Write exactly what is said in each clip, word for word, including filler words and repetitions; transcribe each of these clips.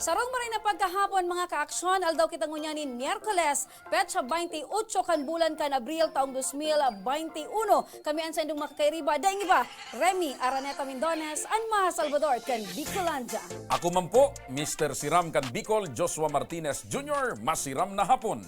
Sarong maray na pagkahapon, mga kaaksyon, aldaw kita ngunyan nin Miyerkules, petsa baynte otso kan bulan kan Abril, taong dos mil baynte uno. Kami an saindong makakairiba, daing iba, Remy Araneta Mindones, an mga Salvador kan Bicolandia. Ako man po, Mister Siram kan Bicol, Joshua Martinez Junior, masiram na hapon.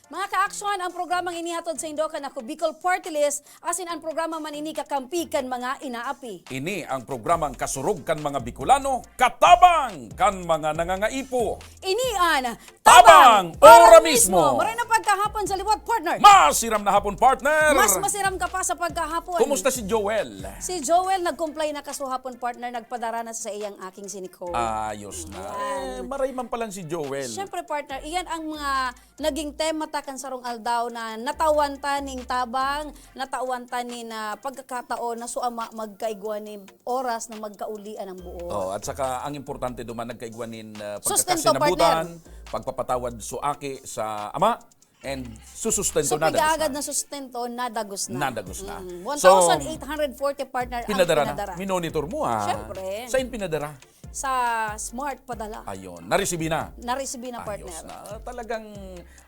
Mga kaaksyon, ang programang ini hatod saindo kan Ako Bicol Party List, asin an programa man ini kakampi kan mga inaapi. Ini ang programang kasurog kan mga Bicolano, katabang kan mga nangangaipo. Ini an Tabang Tabang Ora Ora Mismo. Mismo. Maray na pagkahapon sa liwat, partner. Masiram na hapon, partner. Mas masiram ka pa sa pagkahapon. Kumusta si Joel? Si Joel nag-comply na kasuhapon, partner. Nagpadara na sa iyang aking sinikho. Ayos na. Yan. Eh, maray man palan si Joel. Siyempre, partner, iyan ang mga naging tema ta kan sarong aldaw na natawan ta nin tabang, natawan ta nin, ah, pagkakataon na so ama magkaigwa nin oras na magkaulian ang buo. Oh, at saka ang importante duman, nagkaigwa nin, ah, Sustento, pagkakasinabutan, partner. Pagpapatawad so aki sa ama, and susustento So, na dagos pigaagad na. Na sustento, nadagos na. Nadagos na. Mm. So, one thousand eight hundred forty, partner, ang pinadara na. Pinadara. Minonitor mo, ah. Siyempre. Saan pinadara? Sa Smart padala. Ayun. Naresibi na? Naresibi na, partner. Ayos na. Ah, talagang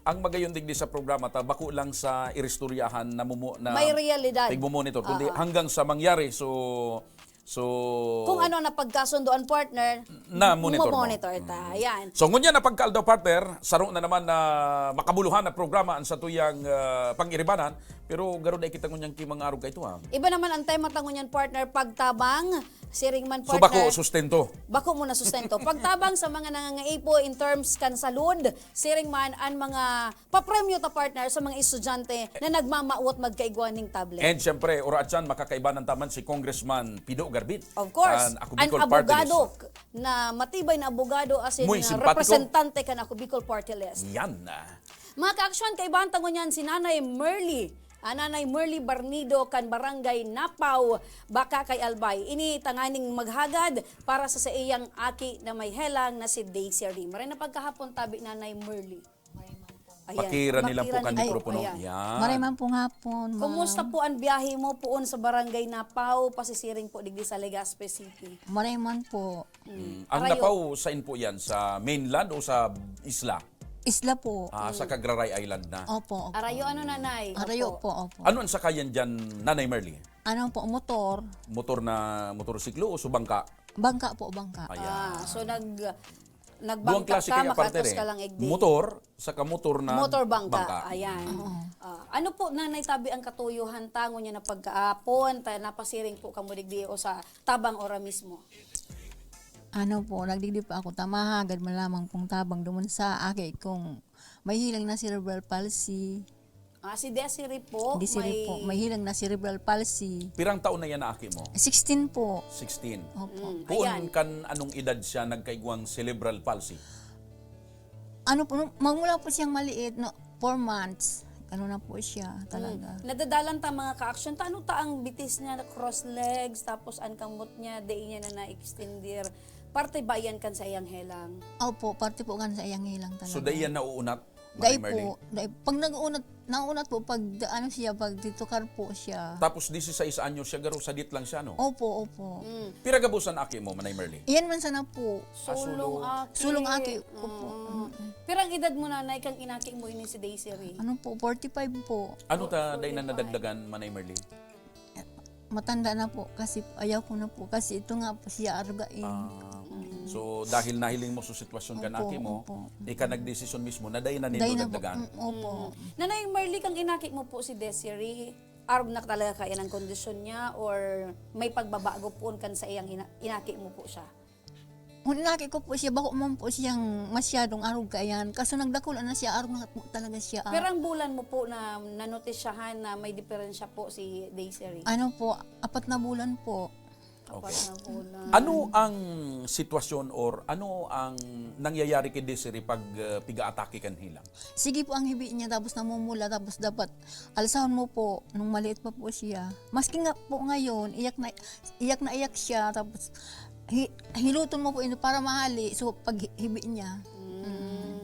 ang magayon digdi sa programa ta, bako lang sa iristoryahan na mumo-, na May realidad. Tigmomonitor, kundi Oo. hanggang sa mangyari. So, so Kung ano na pagkasundoan, partner, Na monitor mo. momonitor ta. Mm. Yan. So, ngunyan na pagkaaldaw, partner, saro na naman na makabuluhan na programa ang satuyang, ah, pag-iribanan, pero garo dai kita ngunyan ki mga arog kaito, ha. Iba naman ang tema ta ngunyan, partner, pagtabang, siring man, So, bako partner. sustento. Bako mo na sustento. Pagtabang sa mga nangangaipo in terms kan salud, siring man an mga papremyo ta, partner, sa mga estudyante na nagmamawot magkaigwa ning tablet. And syempre, ora atyan, makakaibanan ta man si Congressman Pido Garbin. Of course, An Ako an Bicol Party abogado List. k-, na matibay na abogado asin Muy na simpatiko. representante kan Ako Bicol Party List. Yan na. Mga kaaksyon, kaibahan ta ngunyan si Nanay Merly. Ah, Nanay Merly Barnido kan Barangay Napaw, Baka kay Albay. Ini tanganing maghagad para sa saiyang aki na may helang na si Daisy Rim. Maray na pagkahapon tabi, Nanay Merly. Ayan, Pakira nila po pakira kan nila. Ay, mikropono. ayan. Yan. Maray man po nga po, ma'am. Kumusta po ang biyahe mo poon sa Barangay Napaw, pasisiring po digdi sa Legazpi City? Maray man po. Mm. Mm. Ang Arayo. Napaw, saan po yan? Sa mainland o sa isla? Isla po. Ah, sa Mm. Cagraray Island na. Opo, opo. Arayo, ano, nanay? Arayo Opo. po, opo. Ano ang sakayan dyan, Nanay Merly? Ano po, motor. Motor na, motorsiklo o subangka? Bangka po, bangka. Ayan. Ah, so nag-, Duwang nagbangka klase ka, kaya, partner, makatos eh. ka lang igdi. Motor, saka motor na Motor bangka. bangka. Ayan. Oo. Ah, ano po, Nanay, tabi ang katuyohan ta ngunyan na pagkaapon, ta, napasiring po kamo digdi o sa tabang ora mismo? Ano po, nagdigdi pa ako, ta mahagad man lamang pong tabang duman sa aki kong may hilang na cerebral palsy. Ah, si Desiree po, Desiree po, may may hilang na cerebral palsy. Pirang taon na yan na aki mo? Sixteen po. Sixteen. Opo. Mm, Poon ayan. kan anong edad siya nagkaigwang cerebral palsy? Ano po, nung, magmula po siyang maliit, no, four months, ano na po siya, talaga. Mm. Nadadalan ta mga ka-action. Ta, ano ta ang bitis niya na cross legs, tapos ang kamot niya, dai niya na na-extender. Parte ba yan kan sa iyang helang? Opo, parte po kan sa iyang helang So, talaga. dai yan nauunat, Dai Manay Merly? po, dai. Pag nag-uunat, nauunat po, pag da-, ano siya, pag titukar po siya. Tapos, disisais anyos siya, garo, sadit lang siya, no? Opo, opo. Mm. Pira gabos an aki mo, Manay Merly? Iyan man sana po. Ah, Sulong sulo. aki. Sulong aki ko po. Mm. Mm. Pirang edad mo, Nanay, kang inaki mo ini si Daisy Ray? Ano po, forty-five po. Ano ta, Oh, dai na forty-five. nadagdagan, Manay Merly? Matanda na po kasi ayaw ko na po kasi ito nga po siya arugain. Ah, okay. Mm. So, dahil nahiling mo sa sitwasyon kan Opo, aki mo, opo. ika nagdesisyon mismo na dai na nindo Dai na po. dagdagan. Mm, opo. Mm. Nanay Merly, kang inaki mo po si Desiree, arog na talaga kaya ng kondisyon niya or may pagbabago poon kan sa iyang ina-, inaki mo po siya? Kung inaki ko po siya, bako man po siyang masyadong arog kaiyan. Kaso nagdakula na siya, arog na po talaga siya. Pirang bulan mo po na nanotisyahan na may diferensya po si Daisy Ray? Ano po, apat na bulan po. Apat Okay. na bulan. Ano ang sitwasyon or ano ang nangyayari kay Desiree pag, uh, piga-atake kan hilang? Sige po ang hibi niya, tapos namumula, tapos dapat alsahon mo po nung maliit pa po siya. Maski nga po ngayon, iyak na, iyak na iyak siya, tapos hi-, hiluton mo po ito para mahali, so pag hi-, hibi niya. Mm. Mm.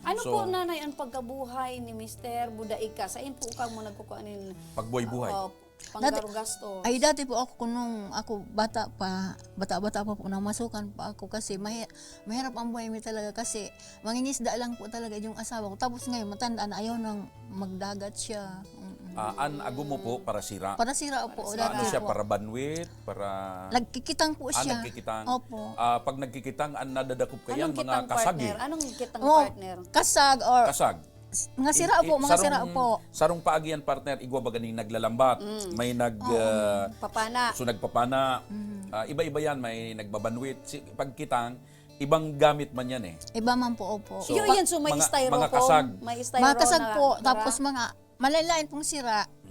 Ano So po, Nanay, ang pagkabuhay ni Mister Budaika? Saan po kamo nagkukuha nin Pagbuhay-buhay. Oo. Panggarugastos. Ay, dati po ako, kung nung ako bata pa, bata-bata pa po, namasukan pa ako kasi mahi-, mahirap ang buhay mi talaga kasi mangingisda lang po talaga yung asawa ko. Tapos ngayon, matanda na, ayaw nang magdagat siya. Mm-mm. Ah, an agom mo po, parasira? Parasira po, Parasira. Ano dati siya, po. Para banwit? Para Nagkikitang po Ah, siya. Nagkikitang. Opo. Ah, pag nagkikitang, an nadadakop kayan, Anong mga kitang kasag, partner? eh. Anong kitang Oh, partner? Kasag or Kasag. S-, mga sira I-, po, i-, mga sira sarong, po. Sarong paagi yan, partner, igwa baga ning naglalambat. Mm. May nag, Oo. ah, Papana. So, nagpapana. Mm. Ah, iba-iba yan, may nagbabanwit. Si, pagkitang, ibang gamit man yan eh. Iba man po, opo. So, Iyo, yan, so may mga, styrofoam, mga kasag. May styrofoam Mga kasag na po, bara. Tapos mga malalain pong sira. Mm.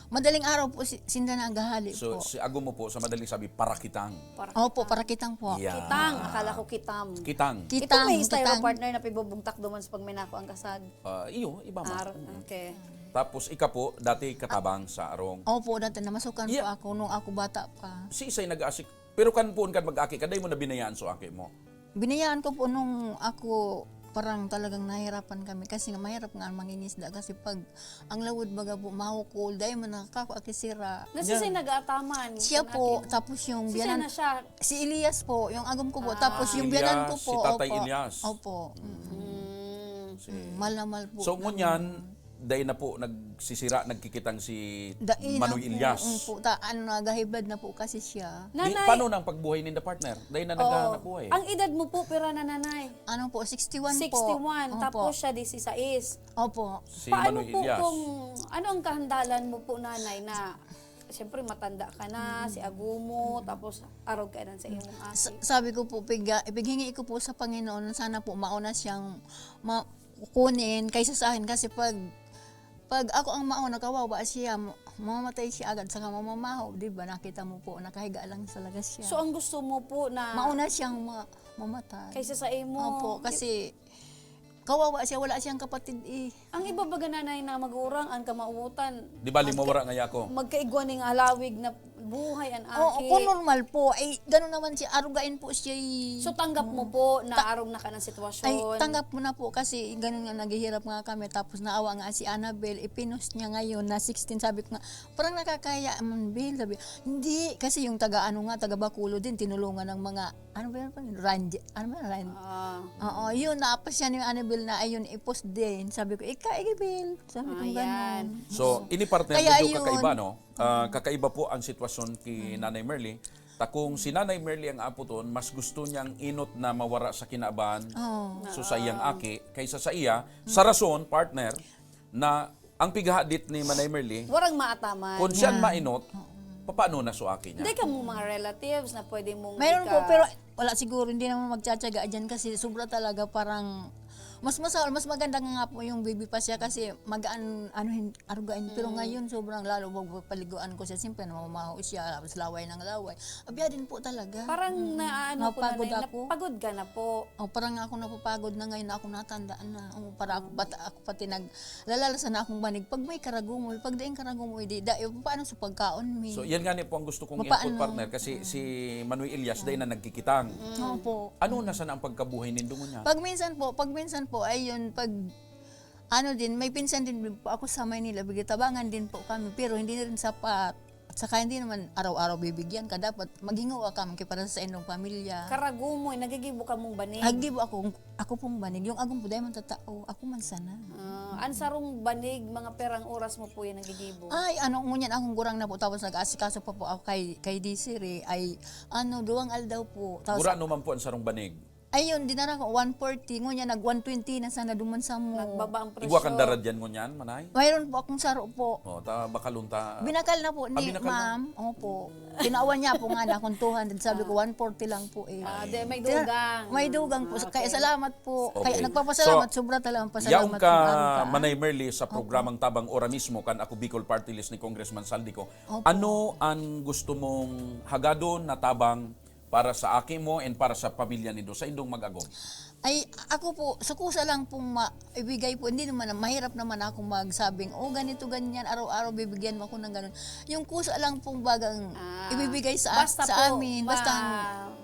Madaling araw po si, sinda naghahali So, po. Si agom mo po, sa madaling sabi, parakitang. Parakitang. Opo, parakitang po. Yeah. Kitang, akala ko kitam. Kitang. Kitang, Itong may styro kitang. Partner na pibubugtak duman sa pagminako ang kasag. Ah, iyo, iba man. Ar-, Mm. okay. Tapos ika po, dati katabang sa arong. Opo, dati namasukan Yeah. po ako nung ako bata pa. Si Isay nag-aasik-, pero kan poon kan mag-aki ka, dai mo na binayaan so aki mo? Binayaan ko po nung ako, parang talagang nahihirapan kami kasi nga mahirap nga ang mangingisda kasi pag ang lawod baga po mahukol, dai man nakakakisira. Na si Yeah. Isay nag-aataman, Siya kan po, aki. Tapos yung Si Isay biyanan, na siya. Si Elias po, yung agom ko po, Ah. tapos Si yung biyanan Elias, ko po, si Tatay opo. Elias. Opo. Mm. Mm. Si Mm, mahal na mahal po So, namin. ngunyan, dai na po nagsisira, nagkikitang si Dai na Manoy po, Elias. mm po. Ta-, ano, naghahiblad na po kasi siya. Di, Nanay. Paano nang pagbuhay ninda, partner? Dai na Oo. naghahanap buhay. Ang edad mo po, pira na, Nanay? Ano po, sixty-one po. Sixty-one, Opo. Tapos siya, disisais. Opo. Si Paano Manoy po Elias. kung, ano ang kahandalan mo po, Nanay, na, siyempre, matanda ka na, Mm. si agom mo, Mm. tapos arog ka na sa imong Sa-, aki? Sabi ko po, piga-, ipighingi ko po sa Panginoon, sana po mauna siyang ma-, kukunin kaysa sa akin. Kasi pag, pag ako ang mauna, kawawa siya, ma-, mamamatay siya agad, saka mamamahaw, di ba? Nakita mo po, nakahiga lang talaga siya. So, ang gusto mo po na Mauna siyang ma-, mamatay. Kaysa sa imo? Opo, kasi kawawa siya, wala siyang kapatid eh. Ang iba baga, Nanay, na magurang, ang kamautan, Di bali, magka-, mawara ngaya ako. magkaigwa ning halawig na buhay an Oo, aki. Kung normal po, ay, ganun naman siya, arugain po siya eh. So, tanggap mo Oo. po na Ta-, arog na ka ng sitwasyon? Ay, tanggap mo na po kasi ganun nga, naghihirap nga kami. Tapos naawa nga si Annabel, ipinost niya ngayon na sixteen. Sabi ko nga, parang nakakahiya man, Bel. Sabi, hindi, kasi yung taga ano nga, taga Bacolod din, tinulungan ng mga, ano ba yun? Ranje-, ano ba yun? Ran-, Ah. Oo, yun, naapasya ni Annabel na, ayun, ipost din. Sabi ko, "Ika, ika, Bel." Sabi ko, Ayan. ganun. So, Oo. ini partner, Kaya medyo ayun. kakaiba, no? Ah, kakaiba po ang sitwasyon ki Mm. Nanay Merly. Ta kung si Nanay Merly ang aputon, mas gusto niyang inot na mawara sa kinaban, Oo. so sa iyang Ah. aki, kaysa sa iya, Mm. sa rason, partner, na ang pighahadit ni Manay Merly, Warang maataman. kung siyan Yeah. mainot, Oo. papaano na so aki niya? Hindi ka mo mga relatives na pwede mong Mayroon ika- po, pero wala siguro, hindi naman magtsatsaga dyan kasi sobra talaga parang mas masahol, mas maganda nga po yung baby pa siya kasi magaan, ano, hin-, arugain. Pero Mm. ngayon, sobrang lalo, pag paliguan ko siya, siyempre, namamaho siya, tapos laway ng laway. Abya din po talaga. Parang Mm. naano ko na Napagod na, ako. napagod ka na po. Oh, parang ako napapagod na ngayon na ako natanda na. Oh, para ako, Mm. bata ako, pati nag-, lalalasan na akong banig. Pag may karagumoy, pag daing karagumoy, di, da, eh, paano sa pagkaon, mi? So, yan nga ni po ang gusto kong Mapaano? input, partner, kasi Mm. si Manoy Elias, Mm. day na nagkikitang. Mm. Opo. Ano Mm. na sana ang pagkabuhay nindo ngunyan? Pag minsan po, pag minsan po, ayun, pag, ano din, may pinsan din po ako sa Maynila, bigitabangan din po kami, pero hindi na rin sapat. At saka hindi naman araw-araw bibigyan ka, dapat maghingowa ka man kay para sa indong pamilya. Karagumoy, nagigibo ka mong banig? Nagigibo ako, ako pong banig. Yung agom po, dahil man tatao, ako man sana. Ah, ang sarong banig, mga perang oras mo po yan nagigibo? Ay, ano, ngunyan akong gurang na po, tapos nag-aasikaso pa po ako kay, kay Desiree, ay, ano, duwang aldaw po. Tapos Gurano man po ang sarong banig? Ayun, dinara ko, one forty. Ngunyan, nag one twenty na sana duman sa mo. Nagbaba ang presyo. Igwa kang dara dyan ngunyan, manay? Mayroon po akong saro po. Oh, ta, bakalon ta. Binakal na po Ah, ni binakal na? ma'am. Opo. Tinawan niya po nga na akong two hundred. Sabi ko, Ah. one forty lang po eh. Ah, Ay. di, may Kaya, dugang. may dugang po. Ah, Kaya okay. salamat po. Okay. Kaya nagpapasalamat, So, sobra talaga ang pasalamat yaong ka, po, Angka. Manay Merly, sa Opo. programang Tabang Ora mismo, kan Ako Bicol Party List ni Congressman Zaldy Co. Opo. Ano ang gusto mong hagadon na tabang para sa aki mo and para sa pamilya nindo, sa indong mag-agom? Ay, ako po, sa kusa lang pong ma-, ibigay po, hindi naman, mahirap naman akong magsabing, "Oh, ganito, ganyan, araw-araw bibigyan mo ako ng ganun." Yung kusa lang pong bagang Ah, ibibigay sa, basta sa po, amin, ma-, basta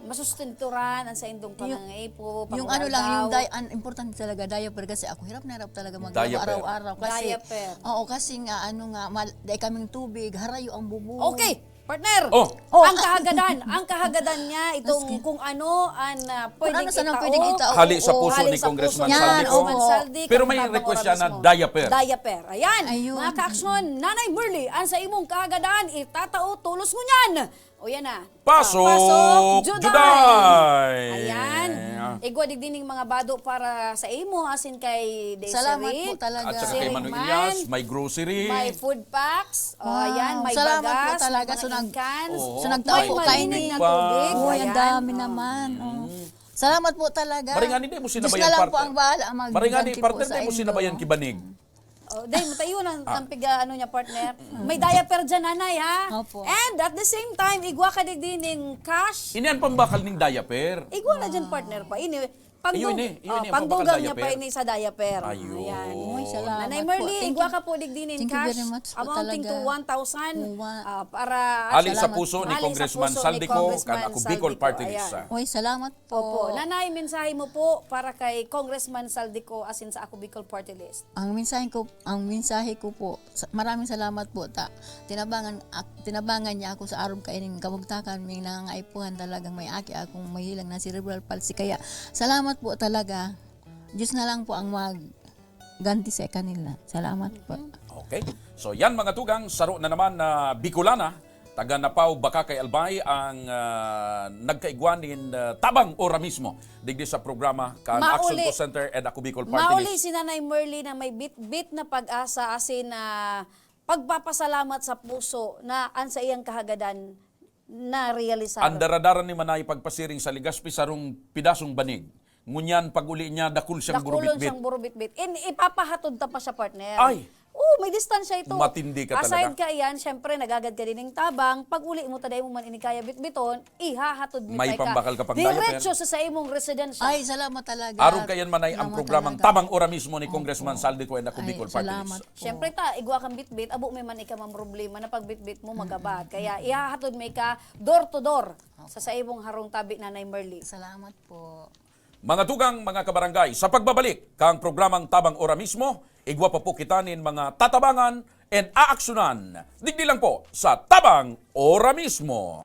masustenturan ang saindong yung, pangangaipo, yung ano lang, yung pangangaipo. Day-, ang importante talaga, diaper, kasi ako, hirap na hirap talaga maglaba Diaper. araw-araw. Kasi, Diaper. oo, kasi nga, ano nga, mal-, dai kaming tubig, harayo ang bubong. Okay, partner. Oh. Oh, Ang ah. kahagadan, ang kahagadan niya, itong Maski. kung ano ang, ah, Kung pwedeng ano sanang itao pwedeng itao. Hali sa o puso hali ni sa puso Congressman ni Yan, Saldi ko. Congressman oo. Saldi, Pero may kami request siya na mismo. diaper. Diaper. Ayan, Ayun. mga kaaksyon, Nanay Merly, ang sa imong kahagadan, itatao tolos ngunyan. O yan na. Pasok, Ah, pasok, Juday! Juday! Ayan. Igwa digdi ning mga bado para sa imo, asin kay Desiree. Salamat po talaga. At saka kay Siring Manoy man. Ilyas, may grocery. May food packs. O, Wow. ayan, may Salamat po bagas, talaga. may So, mga nag-, ingkan. Oo, So, nagtao may po kayo malinig ni na tubig. Oh, ang Ayan. dami naman. Oh. Mm. Salamat po talaga. Maring ani, di mo Diyos sinabayan, na lang po partner. ang bahala ang Maring ani, magganti po partner, sa di mo inyo. sinabayan kibanig. Oh, dahil matayo ng, Ah. ng piga, ano niya, partner. May diaper dyan, nanay, ha? Opo. And at the same time, igwa ka digdi ning cash. Ini ang pambakal ning diaper. Igwa na dyan, partner, pa. Ini, pangdug-, Iyo ini, iyo oh, ini ang pangdugang pambakal niya pa diaper. ini sa diaper. Ayun. Ayan. Uy, salamat Nanay po. Merly, Thank igwa you. ka po digdi ning Thank you cash very much po amounting to talaga. one thousand, Uwa. ah, para Ali sa Salamat. puso ni Ali sa Congressman puso ni Saldi ko, Congressman kan Ako Bicol Saldi ko. Party List. Ayan. Uy, salamat po. Opo. Nanay, mensahe mo po para kay Congressman Saldi ko asin sa Ako Bicol Party List. Ang mensahe ko, ang mensahe ko po, sa-, maraming salamat po ta tinabangan, ak-, tinabangan niya ako sa arog kaining kamugtakan, may nangangaipuhan talagang may aki akong mahilang na cerebral palsy. Kaya salamat po talaga. Diyos na lang po ang magganti sa kanila. Salamat po. Okay. So yan mga tugang, saro na naman na Bicolana, taga Napaw, Bacacay, Albay, ang, ah, nagkaigwa nin, ah, tabang ora mismo digdi sa programa kan Mauli. Action Call Center and Ako Bicol Party Mauli List. si Nanay Merly na may bit-bit na pag-asa asin na pagpapasalamat sa puso na ang sa iyang kahagadan na realisar. Ang daradara ni Manay pagpasiring sa Legazpi, sarong pidasong banig. Ngunyan, pag-uli niya, dakul siyang Dakulon burubitbit. siyang burubitbit. In, ipapahatod ta pa siya, partner. Ay! Oh, may distansya ito. Matindi ka Aside talaga. ka iyan, syempre, nagagad ka din ng tabang. Pag uli mo, taday mo man ini kaya bitbiton, ihahatod mo May pa ka. pambakal ka pang Diretso diaper. sa, sa imong residensya. Ay, salamat talaga. Arog kayan man ay ang Salamat programang talaga. Tabang Ora Mismo ni Congressman Opo. Saldi ko and Ako Ay, Bicol Party salamat List. po. Siyempre ta, igwa kang bitbit, abo may man ika mang problema na pagbitbit mo, magabat. Kaya ihahatod mo ika door to door Opo. sa, sa imong harong tabi, Nanay Merly. Salamat po. Mga tugang, mga kabarangay, sa pagbabalik kang programang Tabang Ora Mismo, igwa pa po kita nin mga tatabangan and aaksyonan. Digdi lang po sa Tabang Ora Mismo.